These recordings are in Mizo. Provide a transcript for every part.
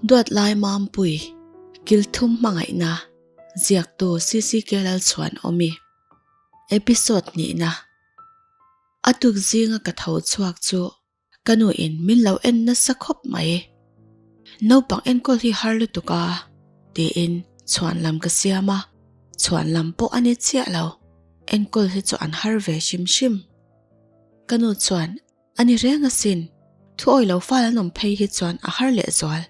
Duatlai Mampui, Kilthum hmangaihna, ziaktu CCK Lalchhuanawmi. Episode hnihna. A tuk zinga ka tho chhuak chu ka nu in min lo en nasa khawp mai. Naupang enkawl hi har lutuk a, tiin chhuan lam ka siam a, chhuan lam pawh a ni chiah lo, enkawl hi chu an har ve hrim hrim. Ka nu chuan A ni reng asin, thuawi lo fal an awm phei hi chuan a har leh zual.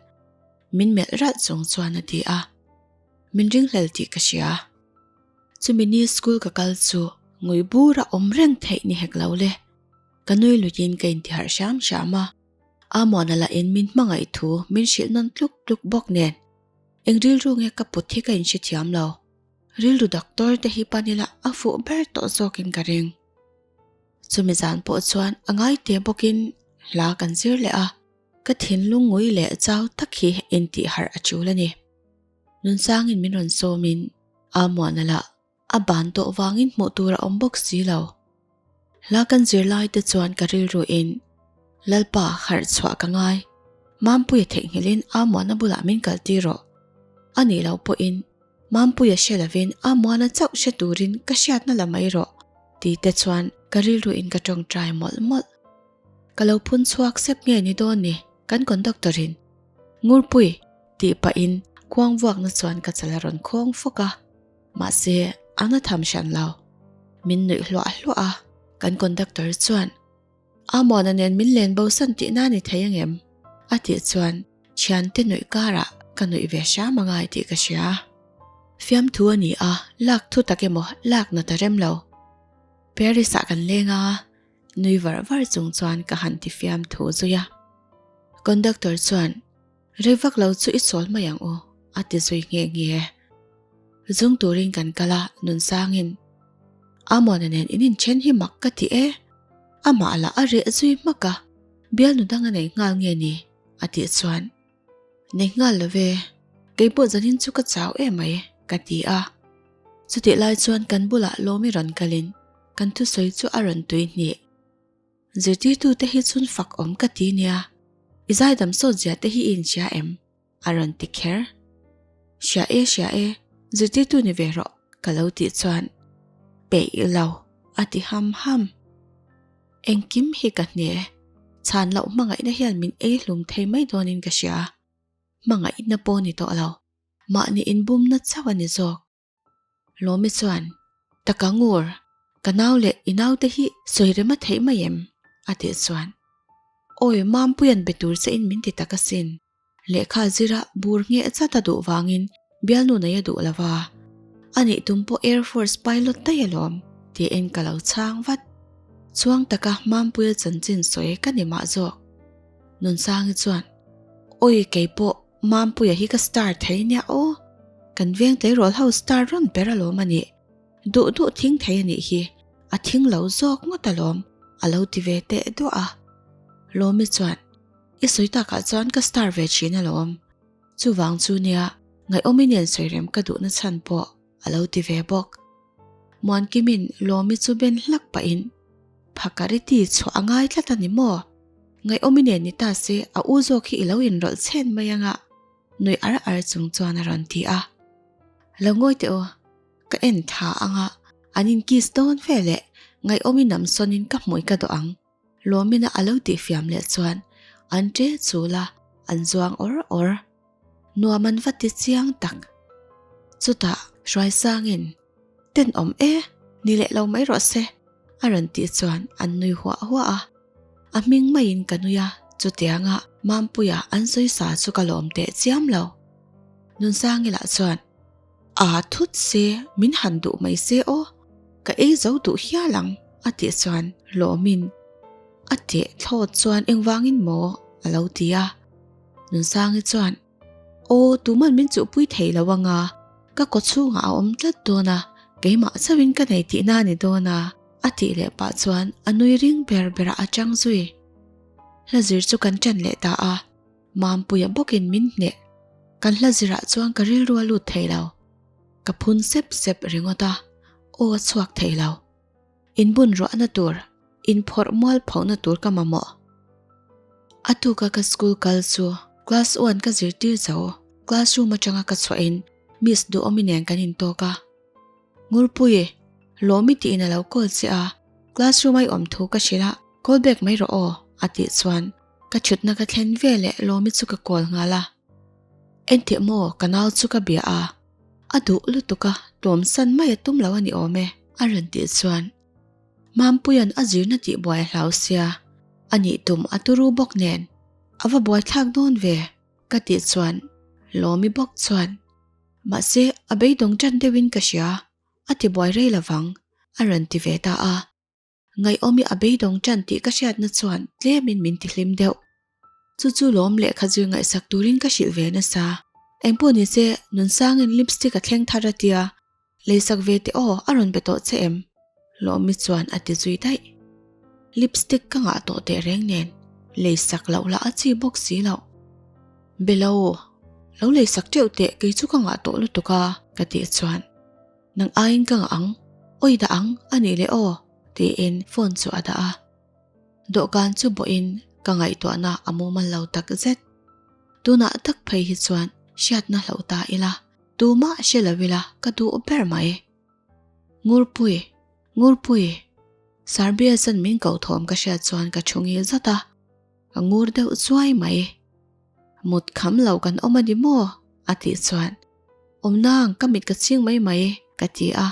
Min melh ralh chung chuan a ti a. Min ringhlel tih ka hria. Chumi ni school ka kal chu ngui bura awm reng theih ni hek lo le. Ka nui luiin ka intiharh hram hram a. Amuana lahin min hmangaih thu min hrilh nawn tluk tluk bawk nen. Eng rilru nge ka put hi ka inhrethiam lo. Rilru doctor te hi pan ila a fuh ber tawh zawkin ka ring. Chumi zan pawh chuan a ngai te bawkin hla kan zir leh a, ka thinlung ngui leh chau tak hi intih harh a tul a ni. Nunsangin min rawn sawmin Amuana lah a ban tawh vangin hmuh tur a awm bawk si lo. Hla kan zir lai te chuan ka rilruin Lalpa harh chhuah ka ngai, Mampuia theihnghilhin Amuana bulah min kaltir rawh. A nih loh pawhin Mampuia hre lovin Amuana chauh hre turin ka hriatna la mai rawh ti te chuan ka rilruin ka tawngtai mawlh mawlh. Ka lo phun chhuak sep nge ni dawn ni kan conductor in Ngurpui tih pahin kuang vuakna chuan ka chal a rawn khawng fawk a, mahse a na tham hran lo. Min nuih hluah hluah a, kan conductor chuan Amuana nen min len bo san tihna ni thei angem? A tih chuan thiante nuih karah ka nuih ve hram angai tih ka hria. Fiamthu a ni a, lak thu tak emaw lak na ta rem lo. Paris ah kan leng a, nui var var chung chuan ka han ti fiamthu zui a. Conductor chuan Rei vak lo chu i sawl mai ang u, a ti zui nghe nghe. Zung turin kan kal a, Nunsangin, Amuana nen in inthen hi mak ka ti e, amah lah a reh zui hmak a, bialnu dang a nei nghal nge ni? a tih chuan, Nei nghal lo ve, keipawh zanin chu ka chau em mai, ka ti a. Chutih lai chuan kan bulah Lawmi rawn kalin kan thusawi chu a rawn tui hnih. Zirtirtute hi chhun fak awm ka ti nia, i zaidam sawt zia te hi i inhria em? a rawn ti kher. Hria e, hria e, zirtirtu ni ve rawh ka lo tih chuan peih lo a ti ham ham. Engkim hi ka hne, chhan loh hmangaihna hian min ei hlum thei mai dawnin ka hria. Hmangaihna pawh ni tawh lo, mahni inbumna chauh a ni zawk. Lawmi chuan, Taka ngur, ka nau leh i naute hi sawi rem a theih mai em? a tih chuan, Awi, Mampuia'n be tur che in min ti tak asin. Lehkha zira bur ngheh chat a duh vangin bialnu nei a duh lo va, a nih tum pawh Air Force pilot daih alawm, tiin ka lo chhang vat. Chuang taka Mampuia chanchin sawi ka ni mah zawk. Nunsangi chuan, Awi, keipawh Mampuia hi ka star thei nia aw, kan veng tleirawl ho star rawn ber alawm a nih, duh duh thing thei a nih hi, a thing lo zawk ngawt alawm a lo ti ve teh duah a. Lawmi chuan, I sawi takah chuan ka star ve thin alawm, chuvang chu nia ngaihawmi nen sawi rem ka duhna chhan pawh a lo ti ve bawk. Muankimin Lawmi chu ben hlak pahin, Phakariti chhuah a ngai tlat a ni maw? Ngaihawmi nen ni ta se a u zawk hi i lo inrawlh chhen mai anga nui ar ar chung chuan a rawn ti a. Lo ngawi teh u, ka en tha anga an in kiss dawn ve leh Ngaihawmi nam sawnin ka hmui ka dawh ang. Lawmina a lo tihfiam leh chuan an ṭe chul a, an zuang awr awr. Nuam an va ti chiang tak. Chutah Hruaisangin, Tenawm e, ni leh lo mai rawh se, a rawn tih chuan an nui huah huah a. A hming maiin ka nui a, chutianga Mampuia an sawi sa chu ka lawm teh chiam lo. Nunsangi lah chuan, A thut se, min han duh mai se aw, ka ei zo duh hial ang, a tih chuan lawmin a teh thlawt chuan engvangin maw a lo ti a. Nunsangi chuan, Aw, tuman min chuhpui thei lo anga, ka kaw chhungah a awm tlat dawn a, keimah chauhin ka nei tihna a ni dawn a, a tih leh pah chuan a nui ring ber berah a chang zui. Hla zir chu kan ṭan leh ta a, Mampuia bawkin min hneh. Kan hla zirah chuan ka rilru a lut thei lo. Ka phun sep sep ringawt a, aw a chhuak thei lo. Inbun ruahna tur, inphawrh mual phohna tur ka mamawh. A tuka ka school kal chu. Class one ka zirtir zo, classroom atanga ka chhuahin Miss Duhawmi nen kan intawk a. Ngurpui, Lawmi tiin a lo call che a, classroom a i awm thu ka hrilh a, call back mai rawh aw, a tih chuan ka thutna ka thlen veleh Lawmi chu ka call nghal a. Enteh maw, ka nau chu ka bia a, a duh lutuk a, tlawmsan mai a tum lo a ni awm e, a rawn tih chuan Mampuia'n a zirna tih buai a hlau sia, a nih tum a turu bawk nen a va buaithlak dawn ve ka tih chuan Lawmi bawk chuan mahse a beidawng tan deuhin ka hria a ti buai rei lovang a rawn ti ve ta a. Ngaihawmi a beidawng tan tih ka hriatna chuan tlemin min ti hlim deuh. Chu chu lawm lehkha zir ngaihsak turin ka hrilh ve nasa. Engpawh nise Nunsangin lipstick a thleng thar a tia, Leisak ve teh aw, a rawn be tawh che em? Lawmi chuan a ti zui daih. Lipstick ka ngah tawh teh reng nen, leisak loh lah a chi bawk si loh. Be lo, lo leisak teuh teh kei chu ka ngah tawh lutuk a, ka tih chuan, Nang aiin ka ngah ang, awi dah ang a nih leh aw, tiin phone chu a dah a. Dawhkan chu bawhin ka ngaihtuahna a mumal lo tak zet. Tunah tak phei hi chuan hriatna hloh ta ila. Tumah hre lo ila ka duh ber mai. Ngurpui, Ngurpui, Sarbiasan min ko thawm ka hriat chuan ka thu ngil zat a, ka ngur deuh chuai mai. Mut kham lo kan awm a ni maw? a tih chuan, Awm nang, ka mit ka ching mai mai, ka ti a,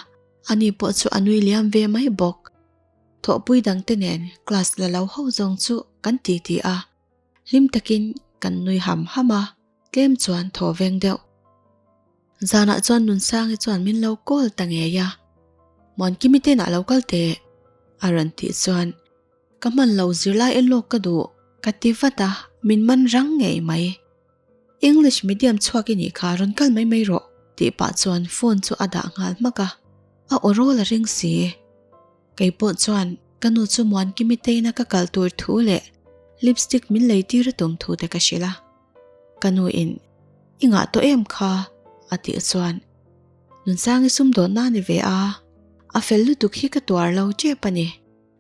ani pawh chu a nui liam ve mai bawk. Thawhpui dangte nen class la lo ho zawng chu kan ti ti a, hlim takin kan nui ham ham a. Tlem chuan thaw veng deuh. Zanah chuan Nunsangi chuan min lo call ta ngei a, Muankimi te inah lo kal teh a rawn tih chuan ka hman lo zirlai en lawk ka duh ka ti vat a, min man rang ngei mai. English medium chhuak i nih kha rawn kal mai mai rawh tih pah chuan phone chu a dah nghal hmak a, a aw rawl a ring si. Kei pawh chuan ka nu chu Muankimi te ina ka kal tur thu leh lipstick min lei tir a tum thu te ka hrilh a. Ka nu in, I ngah tawh em kha? a tih chuan, Nunsangi sumdawnna a ni ve a, a fel lutuk hi ka tuar lo tep a ni,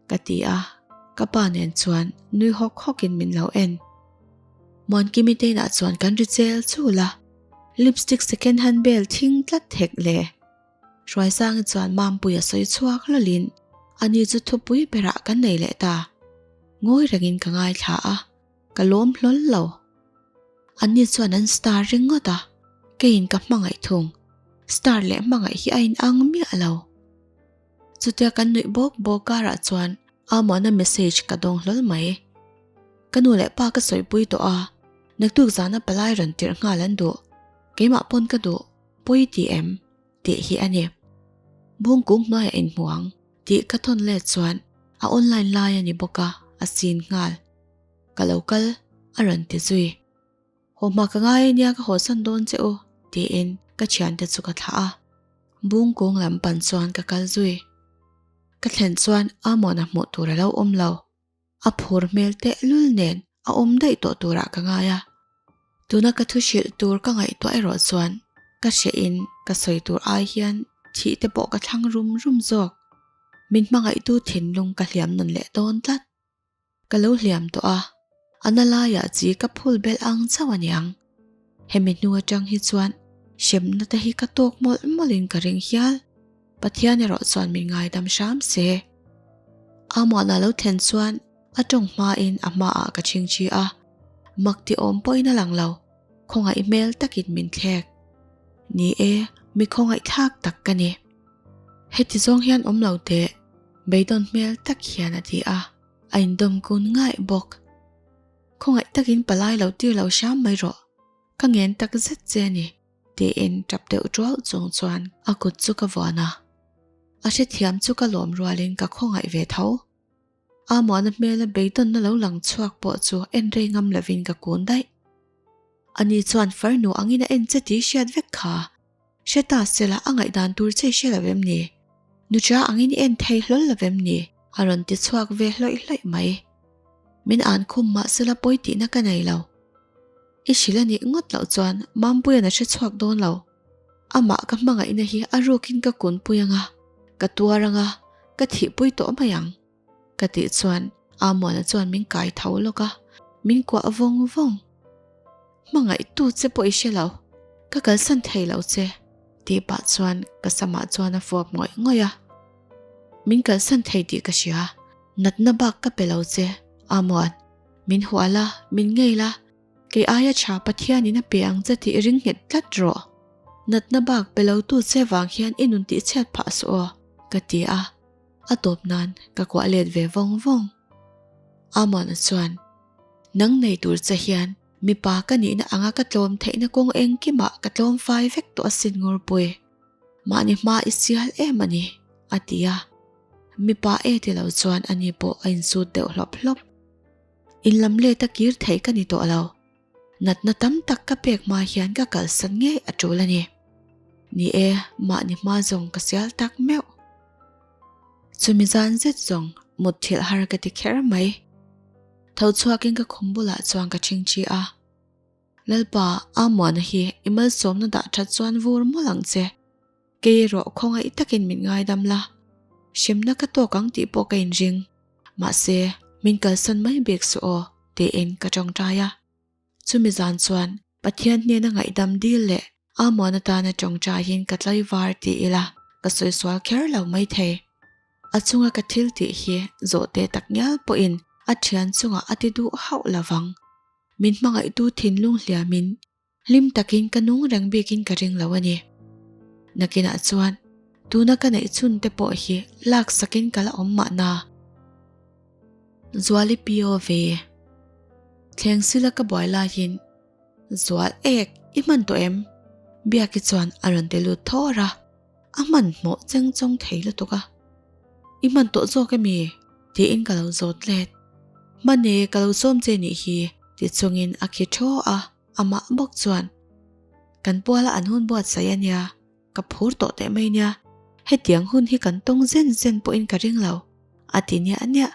ka ti a, ka pa nen chuan nui hawk hawkin min lo en. Muankimi te inah chuan kan ri chel chul a, lipstick second hand bel thing tlat hek le. Hruaisangi chuan Mampui a sawi chhuak hlawlin ani chu thupui berah kan nei leh ta. Ngawi rengin ka ngaithla a. Ka lawm hlawl lo. Anni chuan an star ringawt a, keiin ka hmangaih thung. Star leh hmangaih hi a inang miah lo. Chutia kan nuih bawk bawk karah chuan Amuana message ka dawng hlawl mai. Ka nu leh pa ka sawipui tawh a, naktuk zana palai rawn tirh nghal an duh. Keimah pawn ka duh, pawi ti em? Tih hi a ni. Bungkung hnuaiah inhmu ang tih ka thawn let chuan a online lai a ni bawk a, a sin nghal. Ka lo kal, a rawn ti zui. Haw hma ka ngai ania ka hawsan dawn che u, tiin ka thiante chu ka thlah a. Bungkung lam pan chuan ka kal zui. Ka thlen chuan Amon-a hmuh tur a lo awm lo. A phur hmel tehlul nen a awm daih tawh turah ka ngai a. Tuna ka thu hrilh tur ka ngaihtuah erawh chuan ka hrehin ka sawi tur ai hian thih te pawh ka thlang rum rum zawk. Min hmangaihtu thinlung ka hliam nawn leh dawn tlat. Ka lo hliam tawh a, a na laiah chi ka phul belh ang chauh a niang. Hemi hnu atang hi chuan hremna te hi ka tawk mawlh mawlhin ka ring hial. Pathian erawh chuan min ngaidam hram se. Amuana lo thlen chuan a tawng hmain a hmaah ka chingchi a, mak ti awm pawhin a lang lo, khawngaih hmel takin min thlek. Ni e, mi khawngaihthlak tak ka ni. Heti zawng hian awm lo teh, beidawn hmel tak hian a ti a, a indawm kun ngaih bawk. Khawngaih takin palai lo tir lo hram mai rawh, ka ngen tak zet che a ni, tiin tap deuh tual chung chuan a kut chu ka vuan a. A hrethiam chu ka lawm rualin ka khawngaih ve tho. Amuana hmela beidawnna lo lang chhuak pawh chu en rei ngam lovin ka kun daih. Ani chuan farnu angin a en che tih hriat vek kha. Hre ta sela a ngaihdan tur che hre lo em ni? Nucha angin i en thei hlawl lo em ni? A rawn ti chhuak ve hlawih hlawih mai. Min an khum mah sela pawi tihna ka nei lo. I hrilh a nih ngawt loh chuan Mampuia'n a hre chhuak dawn lo. Amah ka hmangaihna hi a rukin ka kunpui anga, ka tuar anga, ka thihpui tawh mai ang. Ka tih chuan Amuana chuan min kai tho lawk a, min kuah vawng vawng. Hmangaihtu che pawh i hre lo, ka kalsan thei lo che, tih pah chuan ka samah chuan a fuap ngawih ngawih a. Min kalsan thei tih ka hria, natna bak ka pe lo che, Amuan, min huah la, min ngei la, kei aia tha Pathianin a pe ang che tih i ring nghet tlat rawh. Natna bak pe lo tu che vang hian i nun tihchhiat phah suh aw, ka ti a, a tawp nan ka kuah let ve vawng vawng. Amuana chuan, Nang nei tur che hian mipa ka nihna anga ka tlawm theihna kawng engkimah ka tlawm fai vek tawh asin Ngurpui. Mahni hma i sial em a ni, a ti a. Mipa e ti lo chuan ani pawh a insut deuh hlawp hlawp. Inlam let a kir theih ka ni tawh lo. Natna tam tak ka pek hma hian ka kalsan ngei a tul a ni. Ni e, mahni hma zawng ka sial tak meuh. Chumi zan zet zawng mut thilh har ka ti kher mai. Tho chhuakin ka khum bulah chuan ka ṭhingṭhi a. Lalpa, Amuana hi i malsawmna dah ṭhat chuan vur mawlh ang che. Kei erawh khawngaih takin min ngaidam la. Hremna ka tawk ang tih pawh ka inring. Mahse, min kalsan mai bik suh aw, tiin ka ṭawngṭai a. Chumi zan chuan Pathian hnena ngaihdam dil leh Amuan atana ṭawngṭaiin ka tlaivar ti ila ka sawi sual kher lo maithei. A chunga ka thil tih hi zawhte tak ngial pawhin a ṭhian chungah a ti duh hauh lovang. Min hmangaihtu thinlung hliamin hlim takin ka nung reng bikin ka ring lo a ni. Nakinah chuan tuna ka neih chhun te pawh hi laksakin ka la awm mahna. Zuali POV Thleng sila ka buai laiin Zual ek i hman tawh em? Biaki chuan a rawn ti lut thawr a, a hmanhmawh cheng chawng thei lutuk a. I hman tawh zawk emi? tiin ka lo zawt let. Hman e, ka lo sawm che nih hi ti chungin a khi thaw a, amah bawk chuan kan puala an hun buatsaih a nia. Ka phur tawh teh mai nia, hetiang hun hi kan tawng zen zen pawhin ka ring lo, a ti niah niah.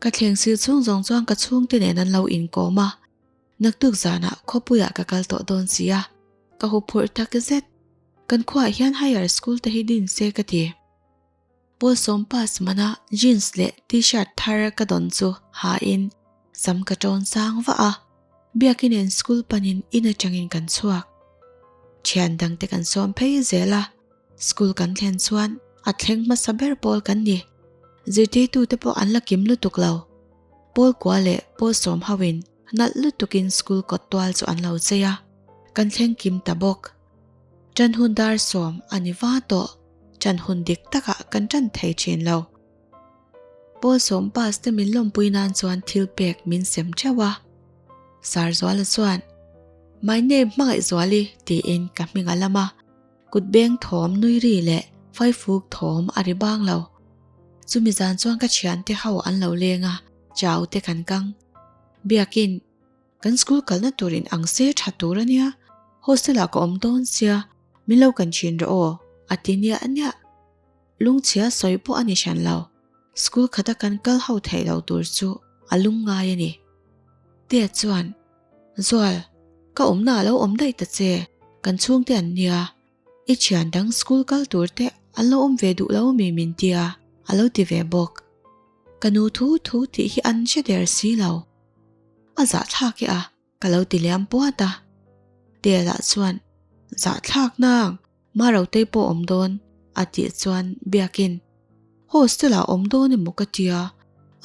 Ka thleng sil chhung zawng chuan ka chhungte nen an lo inkawm a, naktuk zanah khawpuiah ka kal tawh dawn si a, ka huphurh tak zet. Kan khuaah hian higher school te hi din se ka ti. Paul sawm pass mana jeans leh t-shirt thar ka dawn chu ha in sam ka tawn sang vah a, Biakin in school panin in atangin kan chhuak. Thian dangte kan sawm phei zel a, school kan thlen chuan a thleng hmasa ber pawl kan ni. Zirtirtute pawh an la kim lutuk lo. Pawl kua leh pawl sawm ho in nalh lutukin school kawt tual chu an lo chei a, kan thleng kim ta bawk. Ṭan hun dar sawm a ni va tawh, ṭan hun dik takah kan ṭan thei ṭhin lo. Paul sawm pass te min lawmpui nan chuan thil pek min sem ṭheuh a. Sarzuala chuan, My name Hmangaihzuali tiin ka hming a lam a, kut beng thawm nui ri leh faifuk thawm a ri bang lo. Chumi zan chuan ka thiante ho an lo leng a, chau te kan kang. Biakin. Kan school kalna tur in ang se tha tur a nia, hostel ah ka awm dawn sia, min lo kan thin rawh aw, a ti niah niah. Lungchhia sawi pawh a ni hran lo, school khata kan kal ho theih lo tur chu a lungngai a ni. Tea chuan, Zual, ka awmna a lo awm daih ta che, kan chhungte an nia, i thian dang school kal tur te an lo awm ve duh lo mi min tia, a lo ti ve bawk. Ka nu thu thu tih hi an hre der si lo. A zahthlak e a, ka lo ti liam puat a. Tea lah chuan, Zahthlak nang, Marotei pawh awm dawn, a tih chuan Biakin, Hostel ah awm dawn emaw ka tia,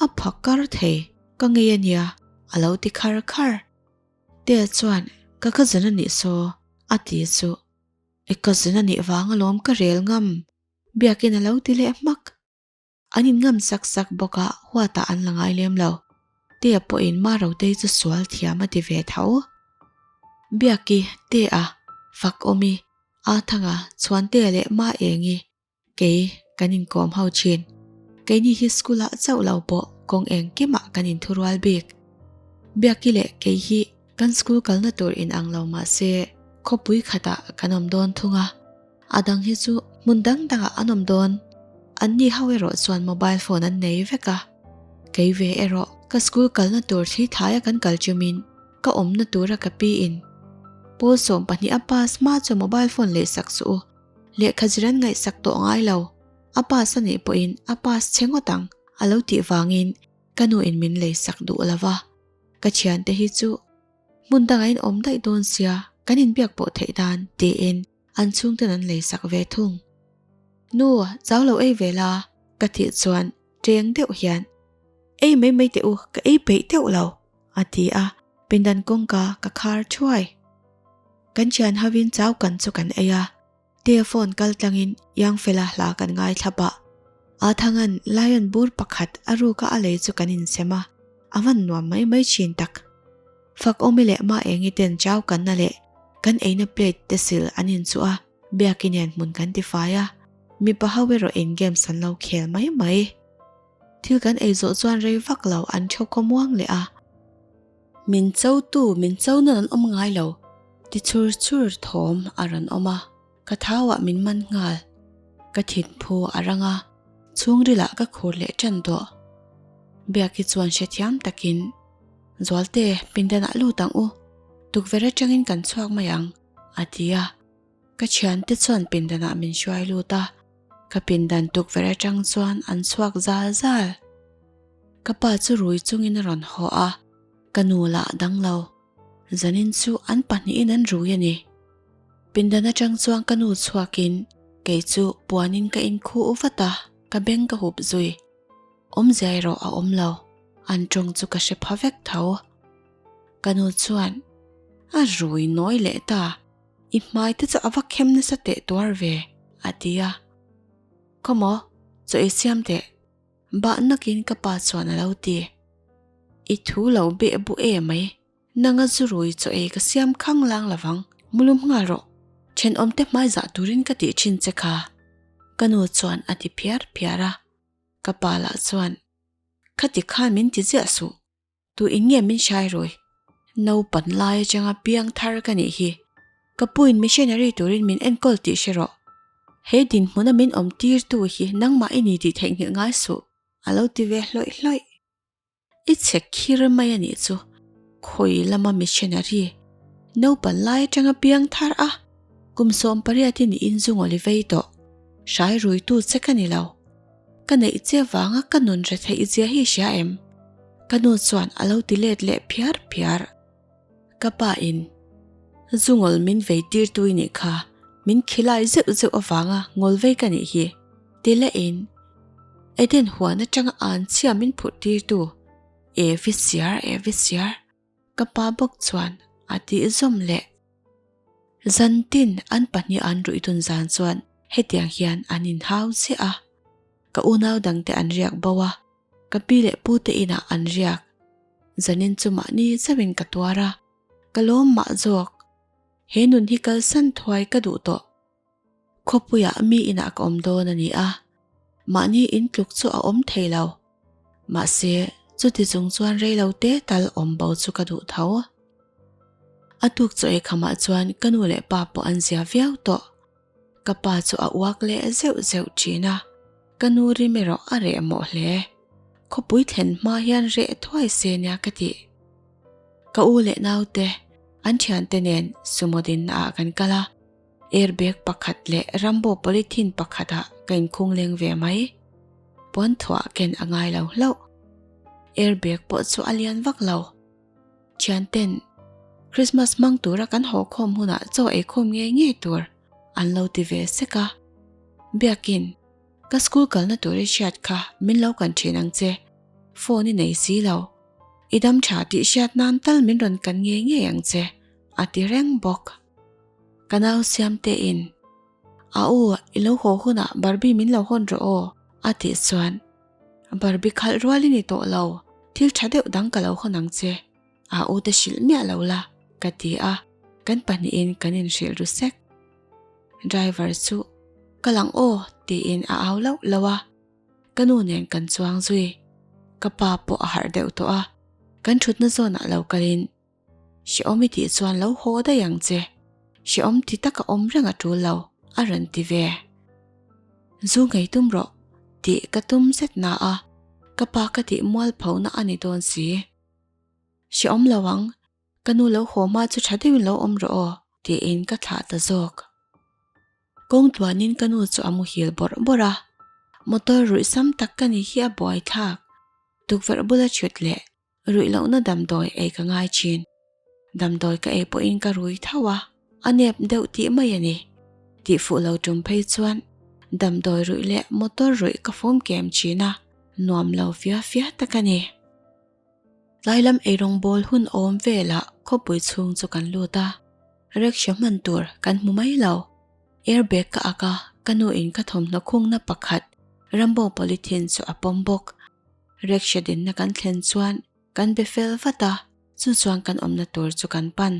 a pha kar thei, ka ngei a nia, a lo ti khar khar. Tea chuan, Ka cousin a nih saw, a ti chu, I cousin a nih vang alawm ka rel ngam, Biakin a lo ti leh hmak. An in ngam sak sak bawk a, huatah an la ngai lem lo. Tea pawhin Marotei chu sual thiam a ti ve tho. Biaki, Tea, Fakawmi, Athanga, Chhuantea leh Maengi, kei kan inkawm ho thin. Keini hi school ah chauh lo pawh kawng engkimah kan inthurual bik. Biaki leh kei hi kan school kalna tur inang lo mah se khawpui khatah kan awm dawn thung a. A dang hi chu hmun dang dangah an awm dawn. An ni ho erawh chuan mobile phone an nei vek a. Kei ve erawh ka school kalna tur thli thaia kan kal chumin ka awmna tura ka pi in pawl 12 a pass hma chu mobile phone lehsak suh u. Lehkha zir an ngaihsak tawh ngai lo. A pass a nih pawhin a pass chhe ngawt ang a lo tih vangin ka nu in min leisak duh lo va. Ka thiante hi chu. Hmun dangah in awm daih dawn sia, kan inbiak pawh theih dan, tiin an chhungten an lei sak ve thung. Nu, chau lo ei ve la, ka tih chuan teng deuh hian, Ei mai mai teh u, ka ei peih deuh lo, a ti a, pindan kawngka ka khar thuai. Kan thian hovin chau kan chu kan ei a, Tia phone kal tlangin Youngfella hla kan ngaithla pah. Aa Thanga'n Lion bur pakhat a ruka a lei chu kan insem a, a van nuam mai mai thin tak. Fak awmi leh Ma Engi ten chau kanna leh kan eina plate te sil an inchuh a, Biaki nen hmun kan tifai a, mipa ho erawh in games an lo khel mai mai. Thil kan ei zawh chuan rei vak lo an theu khawmuang leh a. Min cho tu min cho nan an awm ngai lo ti chur chur thawm a rawn awm a, ka thau ah min man nghal. Ka thinphu a rang a, chhungril ah ka khur leh tan tawh. Biaki chuan hrethiam takin, Zualte, pindan ah lut ang u, tukverh atangin kan chhuak mai ang, a ti a. Ka thiante chuan pindan ah min hruai lut a, ka pindan tukverh atang chuan an chhuak zal zal. Ka pa chu rui chungin a rawn haw a, ka nu lah dang lo. Zanin chu an pahnihin an rui a ni. Pindan atang chuan ka nu chhuakin kei chu puanin ka inkhu vat a, ka beng ka hup zui. Awmzia erawh a awm lo, an tawng chu ka hre pha vek tho. Ka nu chuan a rui nawi leh ta, I hmai te chu a va khem nasa teh tuar ve, a ti a. Khawmaw, chaw ei siam teh. Bah nakin ka pa chuan a lo ti. I thu lo beh bu e mai, nanga zu rui chaw ei ka siam khang lang lovang, mulum nghal rawh. Thenawmte hmai zah turin ka tih thin che kha. Ka nu chuan a ti phiar phiar a, ka pa lah chuan, Khati khan min ti ziah suh. Tu in nge min hrai rui? Naupan lai atanga piang thar ka nih hi. Ka puin missionary turin min enkawl tih hre rawh. He dinhmuna min awm tirtu hi nangmah i ni tih theihnghilh ngai suh, a lo ti ve hlawih hlawih. I chhe khir mai a nih chu, khawi lama missionary naupan lai atanga piang thar a, kum 18 i niin zungawl i vei tawh. Hrai ruitu che ka ni lo. Ka neih che vanga ka nun hre theih zia hi hria em? Ka nu chuan a lo ti let leh phiar phiar. Ka pa in zu ngawl min vei tir tui nih kha min khilai zeuh zeuh avanga ngawl vei ka nih hi ti leh in Eden huan atanga an chhia min phurh tir tu Evi siar Evi siar ka pa bawk chuan a tih zawm leh. Zantin an pahnih an ruih dun zan chuan hetiang hian an inhau chiah a, ka unau dangte an riak bo a, ka pi leh pu te inah an riak. Zanin chu mahni zauhin ka tuar a, ka lawm mah zawk. He nun hi kalsan thuai ka duh tawh. Khawpuiah mi inah ka awm dawn a ni a, mahni in tluk chu a awm thei lo. Mahse, chuti chung chuan rei lo te tal awm bo chu ka duh tho. A tuk chaw ei khamah chuan ka nu leh pa pawh an zia viau tawh. Ka pa chu a uak leh zeuh zeuh thin a, ka nu rim erawh a reh mawh hle. Khawpui thlen hma hian reh thuai se nia ka tih. Ka u leh naute, an thiante nen sumo dinna ah kan kal a. Airbag pakhat leh Rambo polythene pakhatah ka inkhung leng ve mai. Puan thuah ken a ngai lo hlauh. Airbag pawh chu a lian vak lo. Thianten Christmas hmang tura kan haw khawm hunah chaw ei khawm ngei ngei tur an lo ti ve sek a. Biakin, ka school kalna tur i hriat kha min lo kan thin ang che. Phone i nei si lo. I dam tha tih hriat nan tal min rawn kan ngei ngei ang che, a ti reng bawk. Ka nau Siamte in, A u, i lo haw hunah Barbie min lo hawn rawh aw, a tih chuan, Barbie khalh rual i ni tawh lo, thil tha deuh dang ka lo hawn ang che, a u te hrilh miah lo la, ka ti a, kan pahnihin kan inhrilh ru sek. Driver chu, Ka lang aw, tiin a au lauh lauh a, ka nu nen kan chuang zui. Ka pa pawh a harh deuh tawh a, kan thutna zawnah lo kalin, Hrehawm i tih chuan lo haw daih ang che. Hrehawm ti taka awm reng a tul lo, a rawn ti ve. Zu ngei tum rawh, tih ka tum zet na a, ka pa ka tih mual phona a ni dawn si. Hrehawm lo ang, ka nu lo haw hma chu tha deuhin lo awm rawh aw, tiin ka thlah ta zawk. Kawng tluanin ka nu chu a muhil bawrh bawrh a, motor ruih sam tak ka ni hi a buaithlak, tukverh bula thut leh Ruih lohna damdawi ei ka ngai thin. Damdawi ka ei pawhin ka rui tho a, a nep deuh tih mai a ni. Tih fuh lo tum phei chuan damdawi ruih leh motor ruih ka fawm kem thin a, nuam lo fia fia tak a ni. Tlai lam eirawng bawl hun awm velah khawpui chhung chu kan lut a, rickshaw hman tur kan hmu mai lo. Airbag ka ak a, ka nu in ka thawmhnaw khungna pakhat Rambo polythene chu a pawm bawk. Rickshaw dinna kan thlen chuan kan be fel vat a, chu chuan kan awmna tur chu kan pan.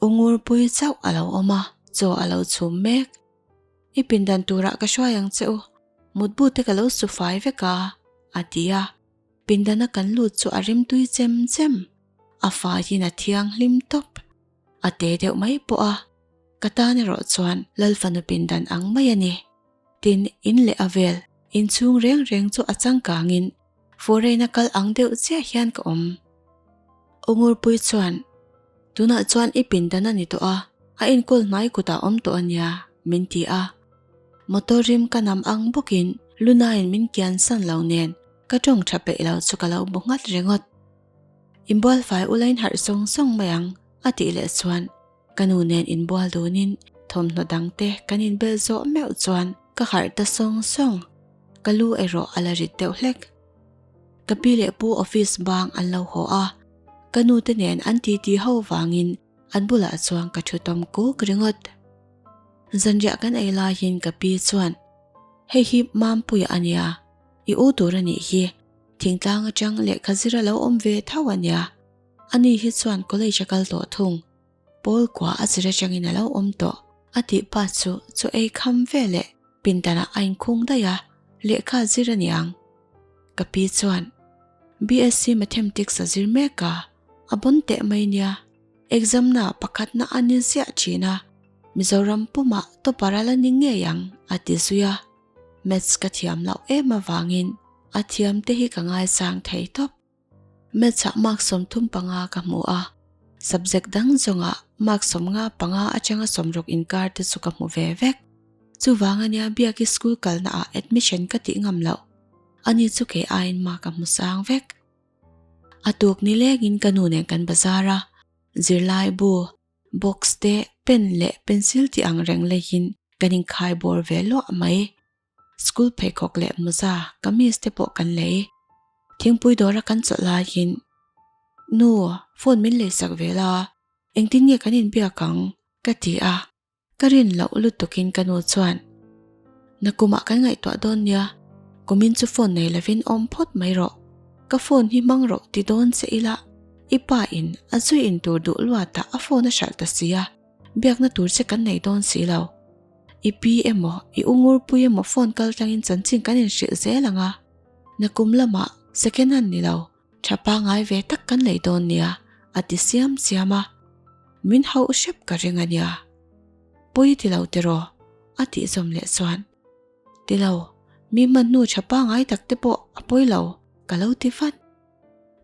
U Ngurpui chauh a lo awm a, chaw a lo chhum mek. I pindan turah ka hruai ang che u, mutbu te ka lo su fai vek a, a ti a. Pindana kan lut chu a rimtui chem chem, a faiin a thianghlim tawp. A te deuh mai pawh a, ka tan erawh chuan Lalfanu pindan ang mai a ni. Tin, in leh a vel, inchhung reng reng chu a changkangin foreign a kal ang deuh chiah hian ka awm. U Ngurpui chuan, Tunah chuan i pindan a ni tawh a, a enkawl hnai kutah awm tawh a nia, min ti a. Motor rim ka nam ang bawkin Lunain min kian san lo nen ka tawng tha peih lo chu ka lo bu nghat ringawt. Inbual fai ula in harh sawng sawng mai ang, a tih leh chuan ka nu nen inbual dunin thawmhnaw dang te kan inbel zawh meuh chuan ka harh ta sawng sawng. Ka lu erawh a la rit deuh hlek. Ka pi leh pu office bang an lo haw a, ka nu te nen an titi ho vangin an bulah chuan ka thu tawm kuk ringawt. Zanriah kan ei laiin ka pi chuan, Hei hi Mampuia a nia, i u tur a nih hi, thingtlang atang lehkha zir a lo awm ve tho a nia. Ani hi chuan college a kal tawh thung, Pawl kua a zir atangin a lo awm tawh a tih pa chu chaw ei kham ve leh pindanah a inkhung daih a, lehkha a zir a niang. Ka pi chuan BSc Mathemtics a zir mek a, a bawn teh mai nia. Exam na pakhatna a ni ziah thin a, Mizoram pumah topper a la ni ngei ang a ti zui a. Maths ka thiam loh em avangin a thiam te hi ka ngaisang thei tawp. Maths ah mark 35 ka hmu a, subject dang zawngah mark 55 atanga 60 inkar te chu ka hmu ve vek. Chuvang ania Biaki school kalna ah admission ka tih ngam loh. Ani chu kei aiin mark a hmu sang vek. A tuk nilengin ka nu nen kan bazar a, zirlai bu, Box te, pen leh pencil tih ang reng leiin kan inkhai bawr ve luah mai. School pheikhawk leh mawza, kamis te pawh kan lei. Thingpui dawra kan chawlh laiin, Nu, phone min leisak ve la, engtin nge kan inbiak ang? ka ti a. Ka rin loh lutukin ka nu chuan, Nakumah kan ngaihtuah dawn nia, kumin chu phone nei lovin awm phawt mai rawh. Ka phone hi hmang rawh ti dawn che ila, i pa in a zui in tur duh luatah a phone a hralh ta si a, biakna tur che kan nei dawn si lo. I pi emaw, i u ngurpui emaw phone kal tlangin chanchin kan inhrilh zel ang a, nakum lamah second hand ni lo, Tha pangai ve tak kan lei dawn nia, a ti siam siam a. Min hauh hrep ka ring a nia. Pawi ti lo tiraw? a tih zawm leh chuan. Ti lo, mi hman hnu tha pangai tak te pawh a pawi lo, ka lo ti vat.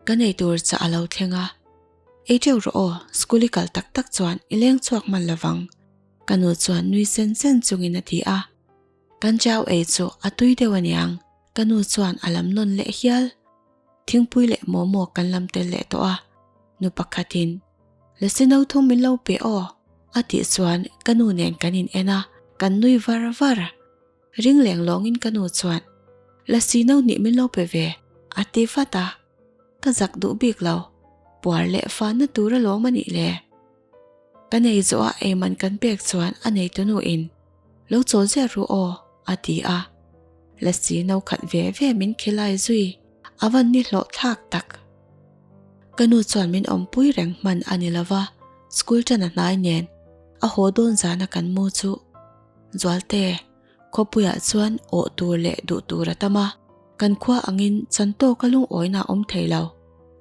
Ka nei tur chah a lo thleng a. Ei teuh rawh aw, school i kal tak tak chuan i leng chhuak hman lovang, ka nu chuan nui sen sen chungin a ti a. Kan chau ei chu a tui deuh aniang, ka nu chuan a lam nawn leh hial. Thingpui leh momo kan lam tel leh tawh a, nu pakhatin, Lasi no thum min lo pe aw, a tih chuan ka nu nen kan in en a, kan nui var var. Ring leng lawngin ka nu chuan, Lasi no hnih min lo pe ve, a ti vat a. Ka zak duh bik lo, puar leh fanna tur alawm a nih le. Ka nei zawh a eiman kan pek chuan a neitunu in, Lo chawl ziah ru aw, a ti a. Lasi no khat ve ve min khilai zui, a van ni hlawh thlak tak. Ka nu chuan min awmpui reng hman a ni lova, school tan a hnai nen a haw dawn zana kan mu chu. Zualte, khawpuiah chuan awh tur leh duh tur a tam a, kan khua angin chan tawka lungawina a awm thei lo.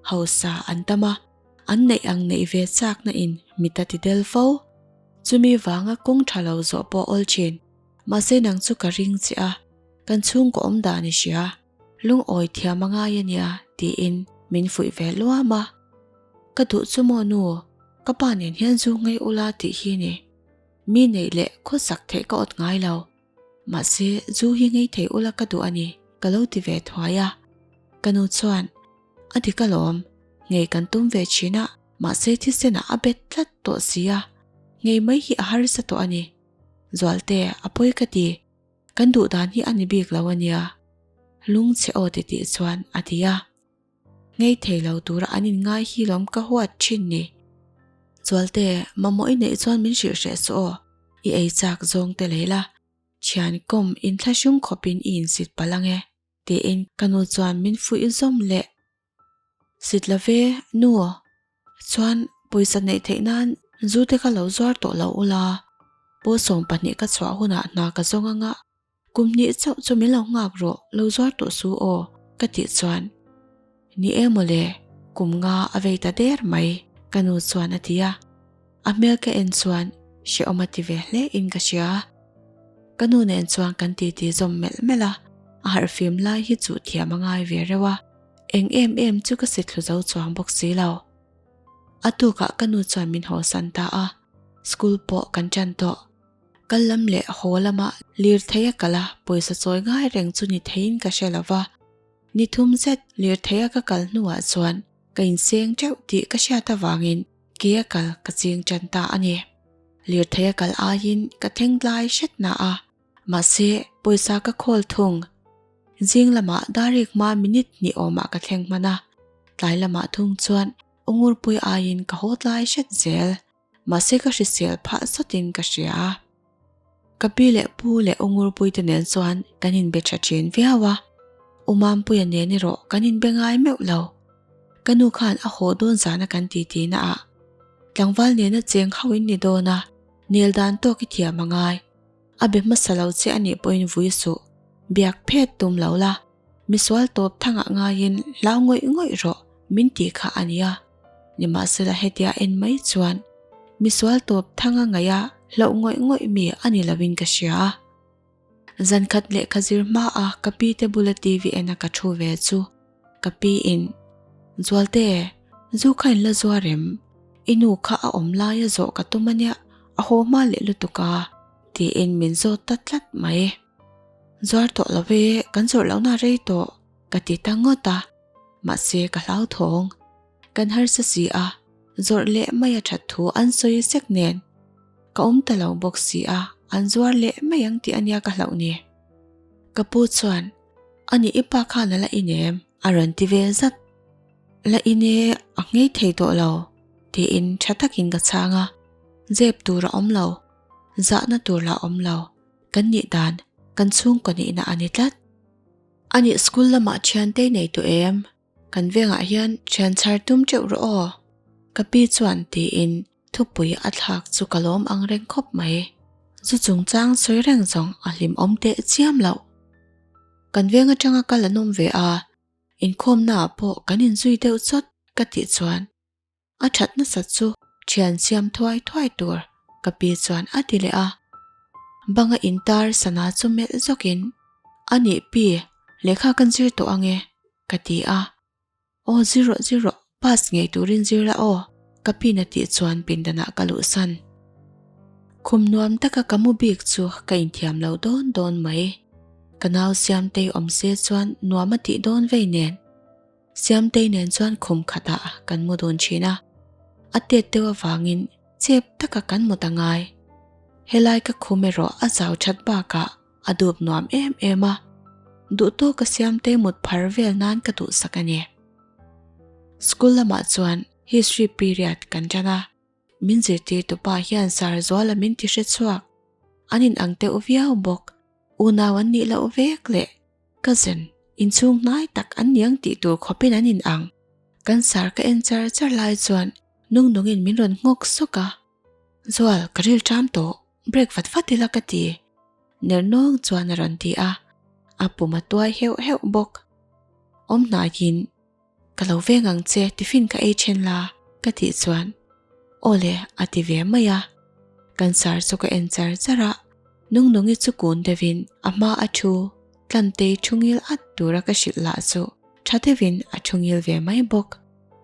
Hausa an tam a. An neih ang neih ve chakna in mit a ti del fo. Chumi vanga kawng tha lo zawh pawh awl thin. Mahse nang chu ka ring che a, kan chhungkaw awm dan i hria, lungawi thiam a ngai a nia tiin min fuih ve luam a. Ka duh chu maw nu, ka pa nen hian zu ngei ula tih hi ni. Mi neih leh khawsak theih ka awt ngai lo. Mahse zu hi ngei thei ula ka duh a ni, ka lo ti ve thuai a. Ka nu chuan, A dik alawm, ngei kan tum ve thin a. Mahse thisenah a bet tlat tawh si a, ngei mai hi a harsa tawh a ni. Zualte, a pawi ka ti. Kan duh dan hi a ni bik lo a nia. Lungchhe aw ti tih chuan a ti a. Ngei thei lo tura an inngai hi lawm ka huat thin ni. Zualte, mamawh i neih chuan min hrilh hreh suh aw. I ei chak zawng te lei la. Thian kawm inthlahrung khawpin i insit palh ang e. Tiin ka nu chuan min fuih zawm leh. Sit lo ve, nu. Chuan pawisa neih theih nan zu te kha lo zuar tawh lo ula, pawl 12 ka chhuah hunah hna ka zawng anga kum hnih chauh chu min lo nghak rawh, lo zuar tawh su aw, ka tih chuan. Ni e mawle, kum nga a vei ta der mai, ka nu chuan a ti a. A hmel ka en chuan hrehawm a ti ve hle in ka hria. Ka nu nen chuan kan titi zawm melh melh a, a harhfim lai hi chuh thiam a ngai ve reuh a, eng em em chu ka si thlu zo chuang bawk si lo. A tukah ka nu chuan min hawsan ta a, school pawh kan ṭan tawh. Kal lam leh haw lama lirthei a kal a, pawisa chawi ngai reng chu ni theiin ka hre lo va. Ni thum zet lirthei a ka kal hnuah chuan ka inseng teuh tih ka hriat avangin Ke a kal ka ching tan ta a ni. Lirthei a kal aiin ka thleng tlai hret na a, mahse pawisa ka khawl thung. Zing lamah darik hma minute hnih awmah ka thleng hman a, tlai lamah thung chuan Ungurpui aiin ka haw tlai hret zel. Mahse ka hrisel phah sawtin ka hria. Ka pi leh pu leh u Ngurpuite nen chuan kan inbe tha thin viau a, U Mampuia nen erawh kan inbe ngai meuh lo. Ka nu khan a haw dawn zana kan titi na ah tlangval nena cheng ho in ni dawn a, nel dan tawk i thiam a ngai. A be hmasa lo che a nih pawhin vui suh, biak phet tum lo la, misual tawp thangah ngaiin hlau ngawih ngawih rawh min tih kha a nia. Nimahsela hetia en mai chuan misual tawp thanga ngaih a hlauh ngawih ngawih mi a ni loin ka hria. Zan khat lehkha zir hma a ka pi te bula TV en a ka thu ve chu ka pi in, Zualte, zu kha in la zuar em? I nu kha a awm lai a zawh ka tum ania, a haw hma leh lutuk a, tiin min zawt ta tlat mai. Zuar tawh lo e, kan zawrh lohna rei tawh, ka ti ta ngawt a. Mahse ka hlauthawng. Kan harsa si a, zawrh leh mai a that thu an sawi sek nen ka awm ta lo bawk si a, an zuar leh mai ang tih ania ka hlauh ni. Ka pu chuan, Ani i pa khan a la in em? A rawn ti ve zat. La in e, a nghei thei tawh lo, tiin tha takin ka chhang a. Zep tur a awm lo, zahna tur lah awm lo, kan nih dan, kan chhungkaw nihna a ni tlat. Ani school lamah thiante nei tawh em? Kan vengah hian thian chhar tum teuh rawh aw. Ka pi chuan tiin thupui a thlak chu ka lawm ang reng khawp mai. Zu chungchang sawi reng zawng a hlimawm teh chiam loh. Kan veng atanga kal an awm ve a, inkhawmnaah pawh kan inzui deuh chawt ka tih chuan A that nasat chu thian siam thuai thuai tur ka pi chuan a ti leh a. Banga intar sana chu melh zawkin, A nih pi, lehkha kan zir tawh ange, ka ti a. Aw zir rawh zir rawh, pass ngei turin zir la aw, ka pin a tih chuan pindanah ka luhsan. Khum nuam taka ka mu bik chu ka inthiam lo dawn dawn mai. Ka nau Siamtei awm se chuan nuam a tih dawn vei nen. Siamtei nen chuan khum khatah kan mu dun thin a, a tet deuh avangin chep taka kan mut a ngai. Helai ka khum erawh a zau that bakah a dup nuam em em a, duhtawka Siamtei mut phar vel nan ka duhsak a ni. School lamah chuan history period kan tan a, min zirtirtu pa hian Sir Zuala min ti hre chhuak. An inang deuh viau bawk, unau an nih loh vek leh. Cousin, inchhung hnai tak an niang tih tur khawpin an in ang. Kan sar ka en char char lai chuan nung nungin min rawn nghawk sawk a. Zual, ka ril ṭam tawh, break vat vat ila ka ti. Ner nawng chuan a rawn ti a, a pum a tuai heuh heuh bawk. Awm hnaiin, Ka lo veng ang che, tiffin ka ei then la, ka tih chuan, Aw le, a ti ve mai a. Kan sar chu ka en char char a, Nungnungi chu kun deuhin a hma a thu, Tlantei thu ngil at tura ka hrilh lah chu tha deuhin a thu ngil ve mai bawk.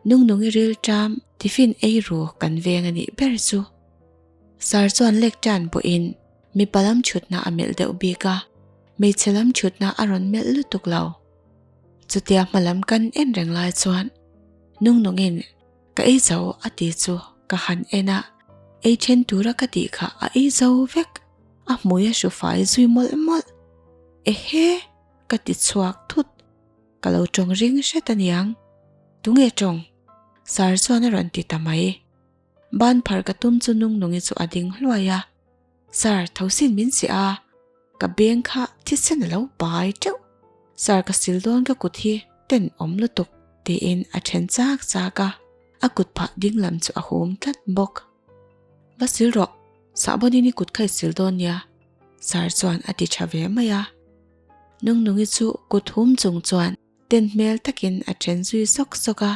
Nungnungi ril ṭam tiffin ei ru kan veng a nih ber chu. Sar chuan lek ṭan pawhin mipa lam chhutna a melh deuh bik a, hmeichhe lam chhutna a rawn melh lutuk lo. Chutia hmalam kan en reng lai chuan Nungnungin. Ka ei zo a ti chu ka han en a, ei then tura ka tih kha a ei zo vek, a hmui a hru fai zui mawlh mawlh. Ehe! Ka ti chhuak thut, ka lo tawng ring hret aniang. Tunge tawng? Sir chuan a rawn ti ta mai. Ban phar ka tum chu Nungnungi chu a ding hluai a, Sir, thosin min si a, ka beng kha thisen a lo pai teuh. Sir ka sil dawn ka kut hi ten awm lutuk tiin a then chak chak a, a kut phah ding lam chu a hum tlat bawk. Va sil rawh, sahbawn in i kut kha i sil dawn nia Sir chuan a ti tha ve mai a. Nungnungi chu kut hum chung chuan ten hmel takin a then zui sawk sawk a,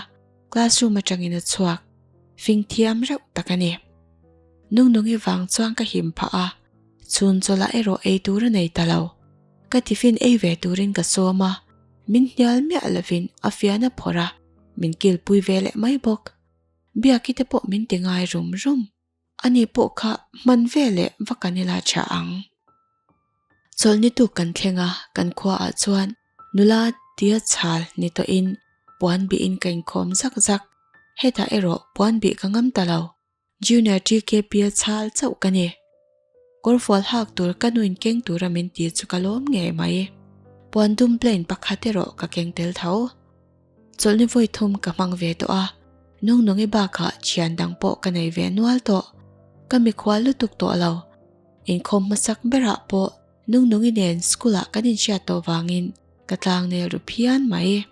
classroom atangin a chhuak fing thiam reuh tak a ni. Nungnungi vang chuan ka him phah a, chhun chawlh ah erawh ei tur a nei ta lo. Ka tiffin ei ve turin ka sawm a, min hnial miah lovin a fian a phawrh a, min kilpui ve leh mai bawk. Biaki te pawh min ti ngai rum rum. Ani pawh kha hman ve leh va kan ila tha ang. Chawlhni tuk kan thleng a, kan khuaah chuan nula tia chhal ni tawhin puan bihin ka inkhawm zak zak. Hetah erawh puan bih ka ngam ta lo. Junior TKP a chhal chauh ka ni. Kawrfual hak tur ka nuin keng tura min ti chu ka lawm ngei mai. Puan dum plain pakhat erawh ka keng tel tho. Chawlhni vawi thum ka hmang ve tawh a, Nungnungi bakah thian dang pawh ka nei ve nual tawh. Ka mikhual lutuk tawh lo. Inkhawm hmasak berah pawh Nungnungi nen school ah kan inhriat tawh vangin ka tlangnel ru phian mai.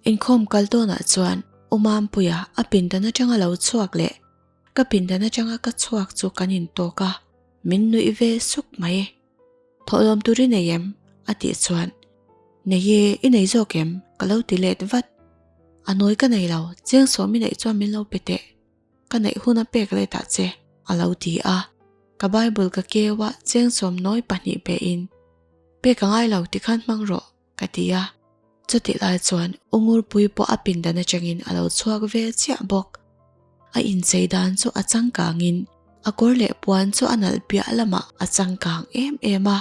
Inkhawm kal dawnah chuan U Mampuia a pindan atanga lo chhuak leh ka pindan atanga ka chhuak chu kan intawk a, min nuih ve suk mai. Thawhlawm tur i nei em? a tih chuan Nei e, i nei zawk em? ka lo ti let vat. A nawi ka nei lo, chiang sawm i neih chuan min lo pe teh. Ka neih hun a pek let ah che, a lo ti a. Ka Bible ka keu a, chiang sawm nawi pahnih pe in, Pek a ngai lo, tikhan hmang rawh. Ka ti a, chutih lai chuan U Ngurpui pawh a pindan atangin a lo chhuak ve chiah bawk. A inchei dan chu a changkangin a kawr leh puan chu a nalh piah lamah a changkang em em a,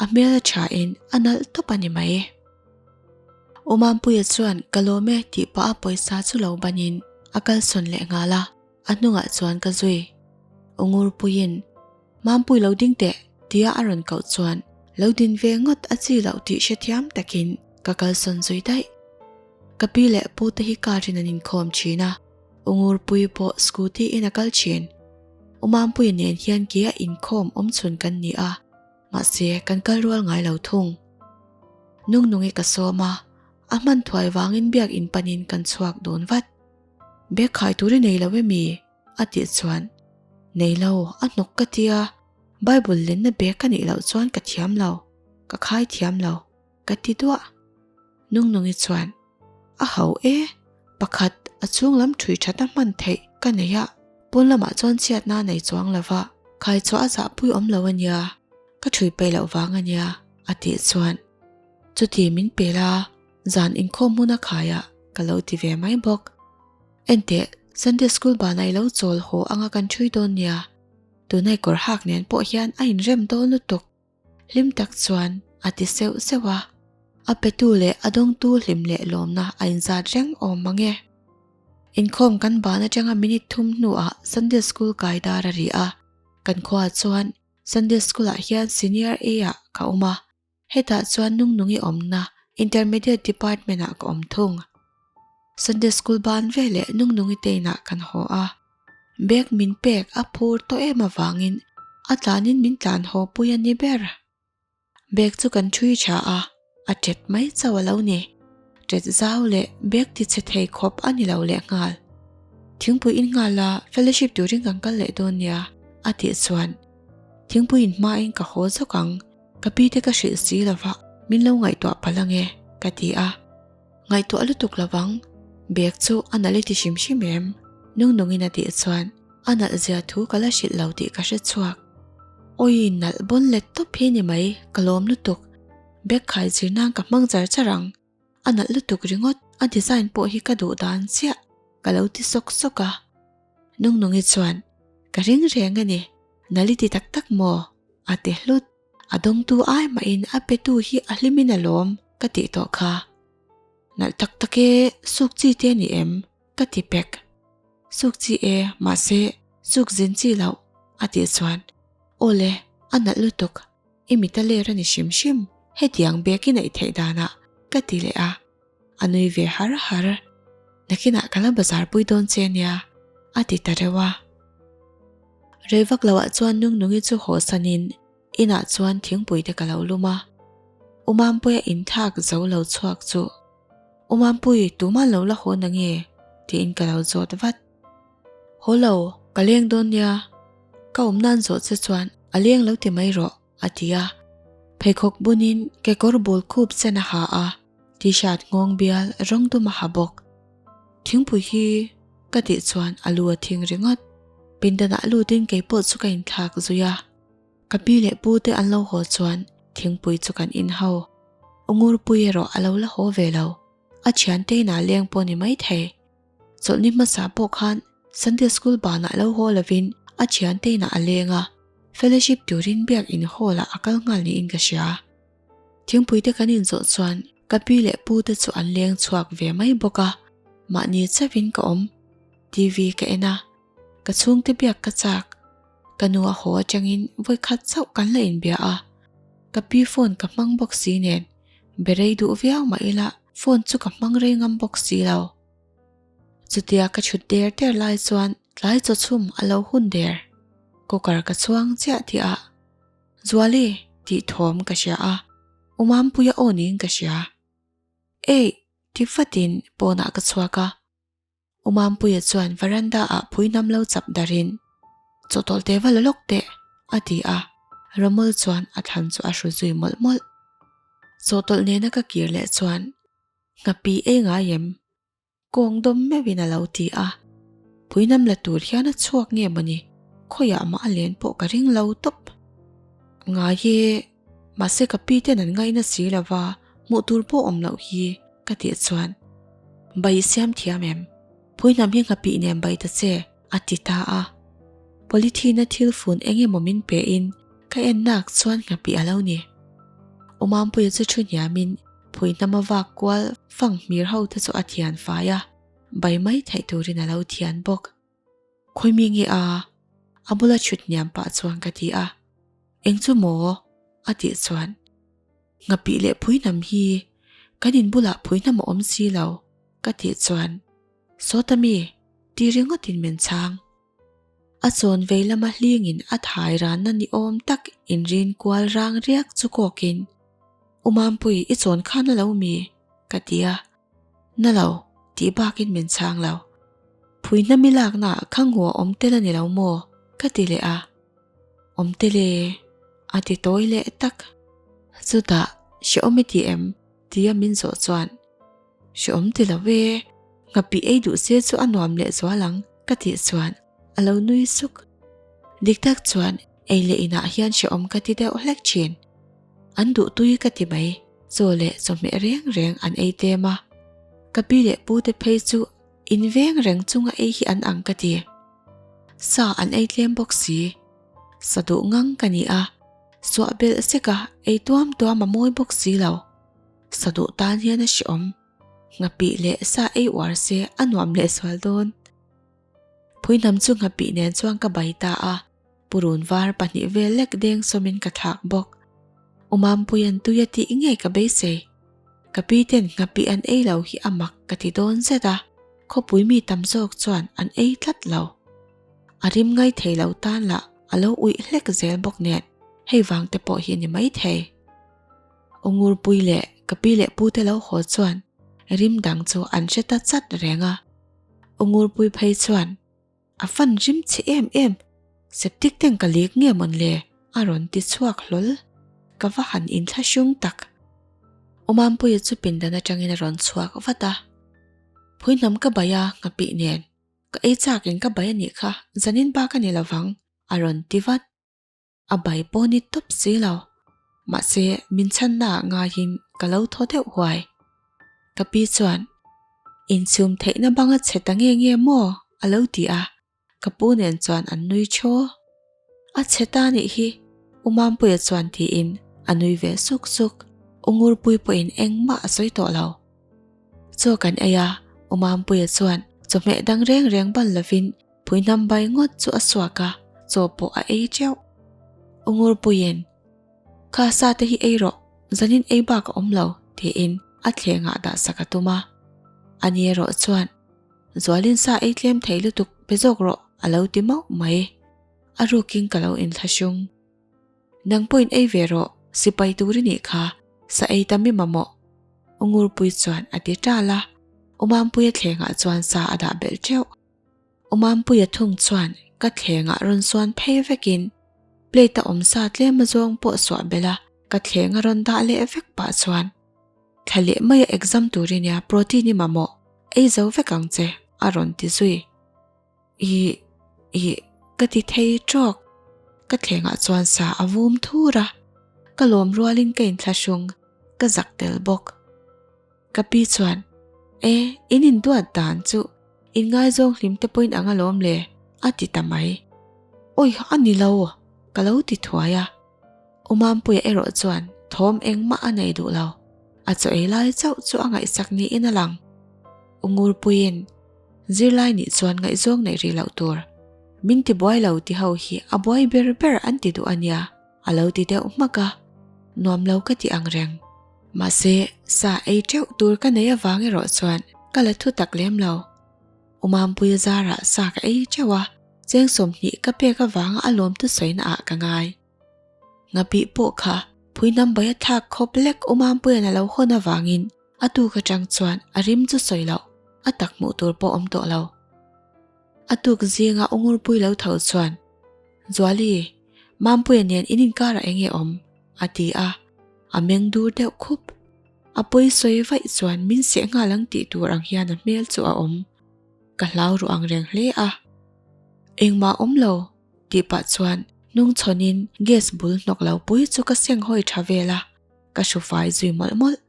a hmel a thain a nalh tawp a ni mai. U Mampuia chuan ka lawm e tih pah a pawisa chu lo banin a kalsawn leh nghal a, a hnungah chuan ka zui. U Ngurpuiin Mampui lo ding teh tia a rawn koh chuan lo din ve ngawt a chi loh tih hrethiam takin ka kalsawn zui daih. Ka pi leh pu te hi car in an inkhawm thin a, U Ngurpui pawh scooty in a kal thin. U Mampuia nen hian ke a inkhawm awm chhun kan ni a, mahse kan kal rual ngai lo thung. Nungnungi ka sawm a, a hman thuai vangin biak in panin kan chhuak dun vat. Bag khai tur i nei lo emi? A tih chuan, Nei lo, a hnawk ka tia, Bible lenna bag ka nih loh chuan ka thiam lo, ka khai thiam lo, ka ti duah. Nungnungi chuan, A ho e, pakhat a chhung lam ṭhui ṭhat a hman theih ka nei a, pawn lamah chuan chhiatna a nei chuang lo va, khai chhuah a zahpui awm lo a nia, ka ṭhui peih loh vang a nia, a tih chuan, Chuti min pe la, zan inkhawm hmun a khai ah ka lo ti ve mai bawk. Enteh, Sunday school banah i lo chawl haw anga kan ṭhui dawn nia. Tunai kawr hak nen pawh hian a inrem dawn lutuk. Hlim tak chuan a ti seuh seuh a. A petu leh a dawngtu hlim leh lawmna a inzat reng awm mang e. Inkhawm kan ban atanga minute thum hnuah Sunday school kai dar a ri a. Kan khuaah chuan Sunday school ah hian senior A ah ka awm a. Hetah chuan Nungnungi awmna Intermediate Department ah ka awm thung. Sunday School ban veleh Nungnungi te inah kan haw a. Bag min pek a phur tawh em avangin a tlanin min tlan haw pui a ni ber. Bag chu kan ṭhui ṭha a, a ṭet mai chauh a lo ni. Ṭet zau leh bag ti chhe thei khawp a ni lo lehnghal. Thingpui in nghal a, fellowship turin kan kal leh dawn nia, a tih chuan thingpui in hmain ka haw zawk ang. Ka pi te ka hrilh si lo va, min lo ngaihtuah palh ange, ka ti a. Ngaihtuah lutuk lo vang, bag chu a nalh i ti hrim hrim em? Nungnungin a tih chuan a nalh zia thu ka la hrilh lo tih ka hre chhuak. Awi, nalh bawn let tawp hi ni mai, ka lawm lutuk. Bag khai zir nan ka hmang char char ang. A nalh lutuk ringawt, a design pawh hi ka duh dan chiah, ka lo ti sawk sawk a. Nungnungi chuan, Ka ring reng a ni, nalh i ti tak tak maw? A ti hlut. A dawngtu ai mahin a petu hi a hlimin a lawm ka tih tawh kha. Nalh tak tak e, suk chi te a ni em? Ka ti pek. Suk chi e, mahse suk zin chi loh, a tih chuan, Aw le, a nalh lutuk, i mit a ler a ni hrim hrim, hetiang bag i neih theih danah, ka ti leh a. A nui ve har har. Nakinah ka la bazar pui dawn che nia, a ti ta reuh a. Rei vak loah chuan Nungnungi chu haw sanin inah chuan thingpui te ka lo lum a. U Mampuia inthlak zo lo chhuak chu, U Mampui, tumah lo la haw na nge? tiin ka lo zawt vat. Haw lo, ka leng dawn nia. Ka awm nan zawh che chuan a leng lo ti mai rawh, a ti a. Pheikhawk bunin kekawr bul khup chen a ha a, t-shirt nghawng bial rawng dum a ha bawk. Thingpui hi ka tih chuan a lu a thing ringawt. Pindanah lutin keipawh chu ka inthlak zui a. Ka pi leh pu te an lo haw chuan thingpui chu kan in ho. U Ngurpui erawh a lo la haw ve lo. A thiante inah leng pawh ni maithei. Chawlhni hmasa pawh khan Sunday School banah lo haw lovin a thiante inah a leng a, fellowship turin biak in hall ah a kal nghal niin ka hria. Thingpui te kan inzawh chuan ka pi leh pu te chu an leng chhuak ve mai bawk a, mahni chauhin ka awm. TV ka en a, ka chhungte biak ka chak. Ka nu a haw atangin vawikhat chauh kan la inbia a, ka pi phone ka hmang bawk si nen be rei duh viau mah ila phone chu ka hmang rei ngam bawk si lo. Chutia ka chhut der der lai chuan tlai chaw chhum a lo hun der. Cooker ka chhuang chiah tih ah Zuali tih thawm ka hria a, U Mampuia aw niin ka hria. Eih! ti fatin pawnah ka chhuak a. U Mampuia chuan veranda ah phui nam lo chap darin, Chawhtawlh teh va la lawk teh, a ti a, Ramul chuan a thlan chu a hru zui mawlh mawlh. Chawhtawlh nena ka kir leh chuan, Nghapi ei ngai em? Kawng dawm meuhin a lo ti a, phui nam la tur hian a chhuak nge mawni, khawiah mah a len pawh ka ring lo tawp. Ngai e, mahse ka pi ten an ngaina si lova, hmuh tur pawh awm loh hi ka tih chuan Bai i siam thiam em? Phui hnam hi nghapih nen bai ta che a ti ta a. Polythene a thil fun eng emaw min pe in ka en nak chuan nghapih a lo ni. U Mampuia chu thu hniam in phui hnam a vak kual fang hmir ho te chu a thian fai a, bai mai theih turin a lo thian bawk. Khawi mi nge a? A bula chhut hniam pah chuan ka ti a. Eng chu maw? A tih chuan, Nghapih leh phuihnam hi kan in bulah phuihnam a awm si lo, ka tih chuan, Sawta mi, ti ringawtin min chhang. A chawn vei lama hlingin a thai ranna ni awm tak inrin kual rang riak chu kawkin, U Mampui, i chawn khan a lo mi? ka ti a. Na lo, tih bakin min chhang lo. Phuihna mi lakna ah kha ngua awm tel a ni lo maw? ka ti leh a. Awm tel e, a ti tawi leh tak. Chutah, Hrehawm i ti em? tia min zawh chuan, Hrehawm ti lo e, nghapih ei duh se chu a nuam leh zual ang, ka tih chuan a lo nui suk. Dik tak chuan ei leh inah hian hrehawm ka ti deuh hlek thin. An duh tui ka ti mai. Chaw leh chawhmeh reng reng an ei tlem a, ka pi leh pu te phei chu in veng reng chunga ei hi an ang ka ti. Sa an ei tlem bawk si. Sa duh ngang ka ni a, suah belh sek a ei tuam tuam a mawi bawk si lo. Sa duh tan hian a hrehawm. Nghapih leh sa ei uar se a nuam leh sual dawn. Phuihnam chu nghapih nen chuan ka bai ta a. Purun var pahnih vel lek deng sawmin ka thlak bawk. U Mampuia'n tui a tih ngei ka beisei. Ka pi ten nghapih an ei lo hi a mak ka ti dawn zet a, khawpui mi tam zawk chuan an ei tlat lo. A rim ngai thei lo tan lah a lo uih hlek zel bawk nen hei vang te pawh hi a ni maithei. U Ngurpui leh ka pi leh pu te lo haw chuan rim dang chu an hre ta chat reng a. U Ngurpui phei chuan A fan rim chhe em em, septic tank ka lek nge mawn le? a rawn ti chhuak hlawl. Ka va han inthlahrung tak. U Mampuia chu pindan atangin a rawn chhuak vat a. Phuihnam ka bai a, nghapih nen. Ka ei chakin ka bai a nih kha, zanin bak a ni lovang, a rawn ti vat. A bai pawh ni tawp si lo. Mahse, min chhanna ah ngaiin ka lo thaw deuh huai. Ka pi chuan, Inchhum theihna bang a chhe ta nge nge maw? a lo ti a, ka pu nen chuan an nui thaw. A chhe ta nih hi, U Mampuia chuan tiin a nui ve suk suk. U Ngurpui pawhin engmah a sawi tawh lo. Chaw kan ei a, U Mampuia chuan. Chawhmeh dang reng reng ban lovin phuihnam bai ngawt chu a suak a, chaw pawh a ei teuh. U Ngurpuiin, Kha sa te hi ei rawh, zanin ei bak a awm lo, tiin a thlengah dah sak a tum a. Ani erawh chuan, Zualin sa ei tlem thei lutuk pe zawk rawh, a lo ti mauh mai. A rukin ka lo inthlahrung. Nang pawhin ei ve rawh, sipai tur i nih kha, sa ei tam i mamawh. U Ngurpui chuan a ti ṭal a, U Mampuia thlengah chuan sa a dah belh ṭeuh. U Mampuia thung chuan ka thlengah rawn suan phei vekin plate a awm sa tlem azawng pawh suah belh a, ka thleng a rawn dah leh vek pah chuan thla leh maia exam tur i nia protein i mamawh, ei zo vek ang che a rawn ti zui. Ih, ih, ka ti thei tawk. Ka thlengah chuan sa a vum thur a, ka lawm rualin ka inthlahrung, ka zak tel bawk. Ka pi chuan, E, in induat dan chu in ngaizawng hlim te pawhin ang alawm le, a ti ta mai. Awi, a ni lo, ka lo ti thuai a. U Mampuia erawh chuan thawm engmah a nei duh lo, a chaw ei lai chauh chu a ngaihsak niin a lang. U Ngurpuiin, Zirlai nih chuan ngaihzawng neih rih loh tur. Min ti buai lo ti ho hi a buai ber ber an ti duh a nia, a lo ti deuh hmak a, nuam lo ka ti ang reng. Mahse, sa ei teuh tur ka nei avang erawh chuan ka la thu tak lem lo. U Mampuia zarah sa ka ei teuh a, cheng 20 ka pek avanga a lawm thusawi naah ka ngai. Ngapih pawh kha phui nambai a thlak khawp lek U Mampuia'n a lo hawn avangin A tuk atang chuan a rim chu sawi loh, a tak hmuh tur pawh awm tawh lo. A tuk zinga U Ngurpui lo tho chuan, Zuali, Mampuia nen in inkarah eng nge awm? a ti a, a meng dur deuh khup. A pawi sawi vaih chuan min seh nghal ang tih tur ang hian a hmel chu a awm. Ka hlau ruh ang reng hle a. Engmah awm lo, tih pah chuan hnungchhawnin gas bul hnawk lo pui chu ka seng hawi tha vel a, ka hru fai zui mawlh mawlh.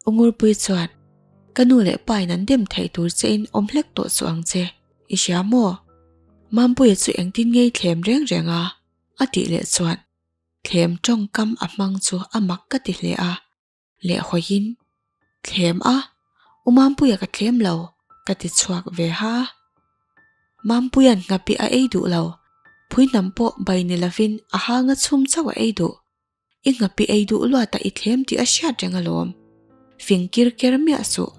U Ngurpui chuan, Ka nu leh pa in an dem theih tur che in awm hlek tawh suh ang che, i hria maw? Mampuia chu engtin ngei thlem reng reng a? a tih leh chuan thlem tawngkam a hmang chu a mak ka ti hle a, leh hawiin, Thlem a? U Mampuia ka thlem lo, ka ti chhuak ve ha. Mampuia'n nghapih a ei duh lo, phuihnam pawh bai ni lovin a hanga chhum chauh a ei duh. I nghapi ei duh luat a i thlem tih a hriat reng alawm. Fing kir ker miah suh.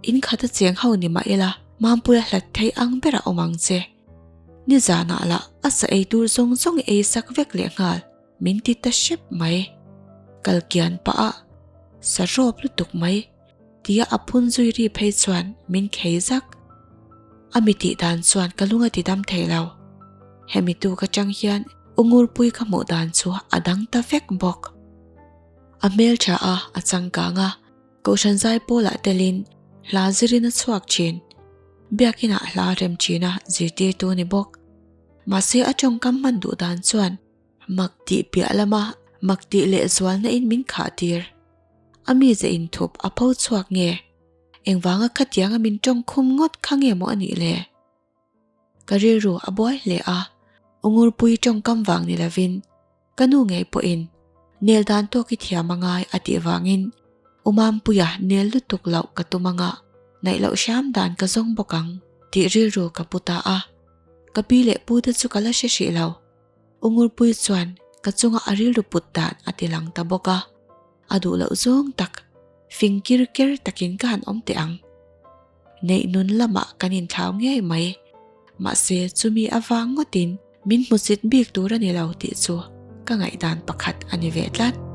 In khat a cheng ho ni mah ila, Mampuia hlat thei ang ber a awm ang che. Nizanah lah a sa ei tur zawng zawng i ei sak vek leh nghal, min ti ta hrep mai. Kal kian pah a, sa rawp lutuk mai, tia a phun zui ri phei chuan min khei zak. A mi tih dan chuan ka lung a ti dam thei lo. Hemi tuk atang hian U Ngurpui ka hmuh dan chu a dang ta vek bawk. A hmeltha a, a changkang a, Kohhran zai pawlah telin hla zirin a chhuak thin. Biakinah hla rem thin a zirtirtu ni bawk. Mahse a tawngkam hman duh dan chuan mak tih piah lama mak tih lehzualna in min khah tir. A mize inthup a pho chhuak nge? Engvanga khatianga min tawngkhum ngawt kha nge maw a nih le? Ka rilru a buai hle a, U Ngurpui tawngkam vang ni lovin ka nu ngei pawhin nel dan tawk i thiam a ngai a tih vangin U Mampuia nel lutuk loh ka tum anga naih loh hram dan ka zawng bawk ang tih rilru ka pu ta a. Ka pi leh pu te chu ka la hre hrih lo. U Ngurpui chuan ka chunga a rilru put dan a ti lang ta bawk a. A duh loh zawng tak, fing kir ker takin ka han awm teh ang. Neih nun lamah kan inthlau ngei mai. Mahse, chumi avang ngawtin min hmusit bik tur a ni lo tih chu ka ngaihdan pakhat a ni ve tlat.